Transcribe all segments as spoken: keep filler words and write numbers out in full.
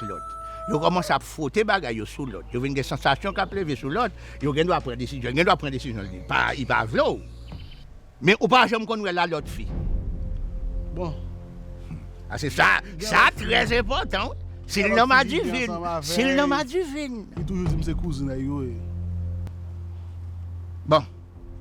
ak lòt. Yo kòmanse ap fwote bagay yo sou lòt. Yo vin gen sansasyon k ap leve sou lòt. Yo gen dwa pran desizyon. Yo gen dwa pran desizyon li pa, li pa vle w. Men ou pa janm konn wè l a lòt fi. Bon. A se sa, sa trè enpòtan, wi. Si l nan madivin, si l nan madivin. Li toujou di m se kouzin li yo ye. Bon.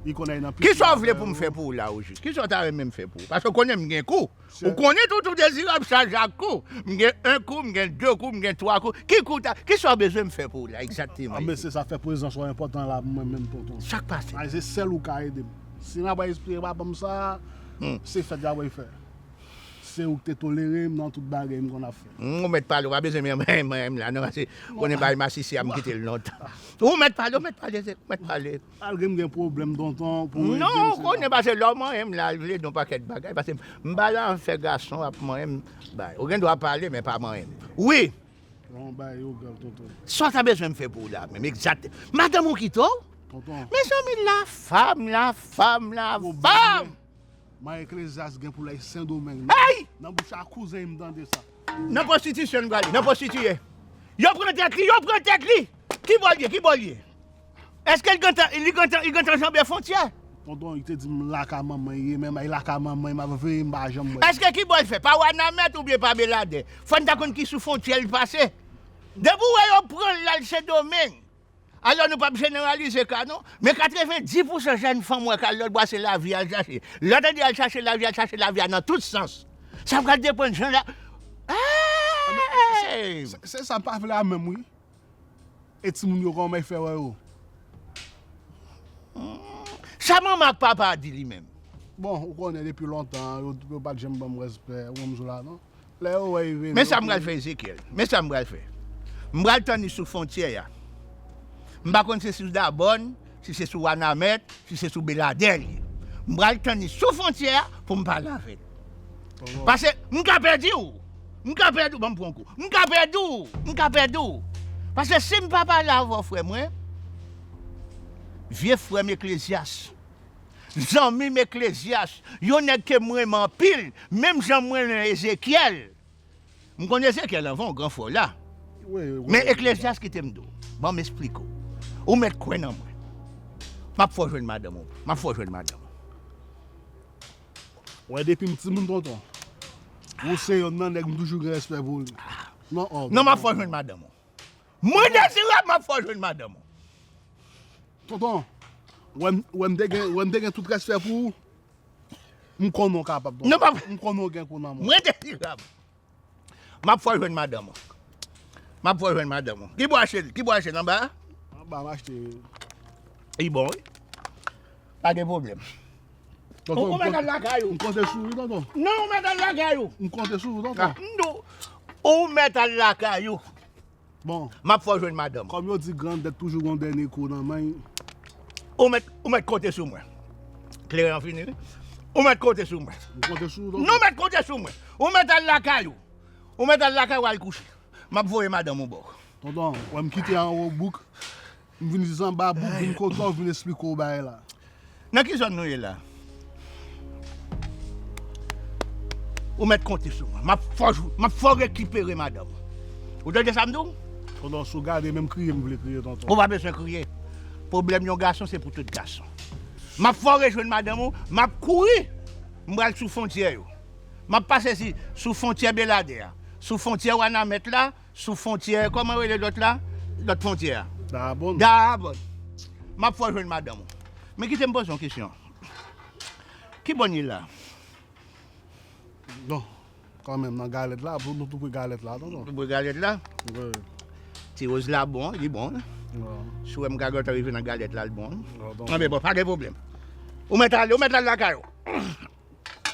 Li konnen nan pis. Kisa w vle pou m fè pou ou la, ojis? Kisa w ta renmen m fè pou ou? Paske w konnen m gen kou. Ou konnen Toutou Dezirab chaje ak kou. M gen en kou, m gen de kou, m gen twa kou. Ki kou ta, kisa w bezwen m fè pou ou la, egzakteman? Ah, mesye, sa fè prezans ou enpòtan la pou mwen menm, tonton. Sa k pase? Ay, se sèl ou ka ede m. Si m ap espere pa ban m sa, se fèt y ap fè. Se ou ki te tolere m nan tout bagay m konn ap fè. Hmm, ou mèt pale, ou pa bezwen men, men, men, men la, non, paske ou konnen bay masisi a, m kite l lontan. Ou mèt pale, ou mèt pale, ou mèt pale. Malgre m gen pwoblèm, tonton, pou... Non, ou konnen, paske lè w manyen m la, l vle di yon pakèt bagay, paske m pa nan afè gason ap manyen m, bay. Ou gen dwa pale, men pa manyen m. Wi! Yon bagay yo grèl, tonton. Sa w ta bezwen m fè pou ou la, menm, egzakte. Madanm ou kite w? Tonton. Mezanmi, la femme, la femme, la femme! Mwen Eklezyas gen pou l al Sendomeng. Hey! Nan bouch a kouzen m tande sa. Nan pwostitisyon l prale, nan pwostitiye. Yo pran tèt li, yo pran tèt li! Ki bò l ye, ki bò l ye? Èske li gentan, li gentan, li gentan janbe fwontyè? Tonton, li te di m lakay manman l ye, men lakay manman l, m ap veye, m pa janm wè. Èske ki bò l fè? Pa Wanament oubyen pa Beladè? Fò n ta konn ki sou fwontyè l pase. Depi w wè yo pran l al Sendomeng, alò, nou p ap jeneralize ka, non. Men katrevenndis pousan jèn fanm wè k al lòt bò a se lavi y al chache. Lè w tande y al chache lavi, y al chache lavi a nan tout sans. Sa pral depann jan la. Hey! Se, se sa m pa vle a menm, wi. E timoun yo, kòman y fè wè yo? Sa manman ak papa a di li menm? Bon, ou konnen depi lontan, yo, yo pa t janm ban m respè, ou konn m sou la, non? Lè yo wè y vini. Men sa m pral fè Ezekyèl. Men sa m pral fè. M pral tann li sou fwontyè a. M pa konn si se sou Dabòn, si se sou Wanament, si se sou Beladè l ye. M pral tann li sou fwontyè a pou m pale avè l. Paske m ka pèdi w. M ka pèdi w, ban m pran kou. M ka pèdi w. M ka pèdi w. Paske si m pa pale avè w, frè mwen, vye frè m Eklezyas, zanmi m Eklezyas, yon nèg ke m renmen anpil, menm jan mwen renmen Ezekyèl. M konn Ezekyèl anvan w, gran frè w la. Men Eklezyas, kite m di w. Ban m esplike w. Ou mèt kwè nan mwen. M ap fè w jwenn madanm ou. M ap fè w jwenn madanm ou. Wè, depi m timoun, tonton, ou se yonn nan nèg m toujou gen respè pou li. Non, oh, non, m ap fè w jwenn madanm ou. Mwen Dezirab, m ap fè w jwenn madanm ou. Tonton, wè m, wè m te gen, wè m te gen tout respè pou ou. M konnen w kapab, tonton. Non, m ap... M konnen w gen kou nan men w. Mwen Dezirab. M ap fè w jwenn madanm ou. M ap fè w jwenn madanm ou. Ki bò achte l? Ki bò achte l? Anba a? Anba, m achte. Li bon, wi. Pa gen pwoblèm. Tonton, ou, ou mèt al lakay ou. M konte sou ou, wi, tonton. Non, ou mèt al lakay ou. M konte sou ou, tonton. Ah, m di w, ou mèt al lakay ou. Bon. M ap fè w jwenn madanm ou. Kòm yo di, grandèt toujou gon dènye kou nan men l. Ou mèt, ou mèt konte sou mwen. Kleren an fini, wi. Ou mèt konte sou mwen. M konte sou ou, tonton. Non, ou mèt konte sou mwen. Ou mèt al lakay ou. Ou mèt al lakay ou al kouche. M ap voye madanm ou ba w. Tonton, wè m kite anwo bouk. M vin jis anba bouk, vin kote w, vin esplike w bagay la. Nan ki zòn nou ye la? Ou mèt konte sou mwen. M ap fè w, m ap fè w rekipere madanm ou. Ou tande sa m di w? Tonton, si w gade, menm kriye m vle kriye, tonton. Ou pa bezwen kriye. Pwoblèm yon gason, se pou tout gason. M ap fè w rejwenn madanm ou, m ap kouri. M pral sou fwontyè yo. M ap pase si, sou fwontyè Beladè a, sou fwontyè Wanament la, sou fwontyè, kòman rele lòt la? Lòt fwontyè a. Dahab. Dahab. M ap fè w jwenn madanm ou. Men kite m poze w yon kesyon. Ki bò n ye la? Bon, kanmenm nan galèt la, nou tou pre galèt la, tonton. Tou pre galèt la? Wi. Ti woz la bon, li bon. Wi. Si w wè m ka gentan rive nan galèt la, l bon. Wi, tonton. Anben, bon, pa gen pwoblèm. Ou mèt ale, ou mèt al lakay ou.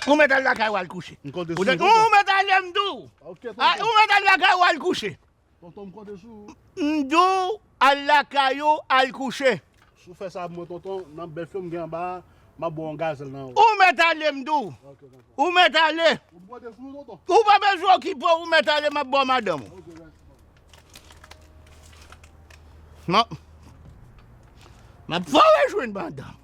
Ou mèt al lakay ou al kouche. M konte sou ou, tonton. Ou mèt ale, m di w. Ok, tonton. Ou mèt al lakay ou al kouche. Tonton, m konte sou ou. M di w al lakay ou al kouche. Si w fè sa pou mwen, tonton, nan bèf yo m gen anba a, m ap ba w yon gazèl nan ou. Ou mèt ale, m di w. Ok, tonton. Ou mèt ale. M konte sou ou, tonton. Ou pa bezwen okipe w, ou mèt ale, m ap ba w madanm ou. Ok, mèsi, tonton. M ap, m ap fè w rejwenn madanm.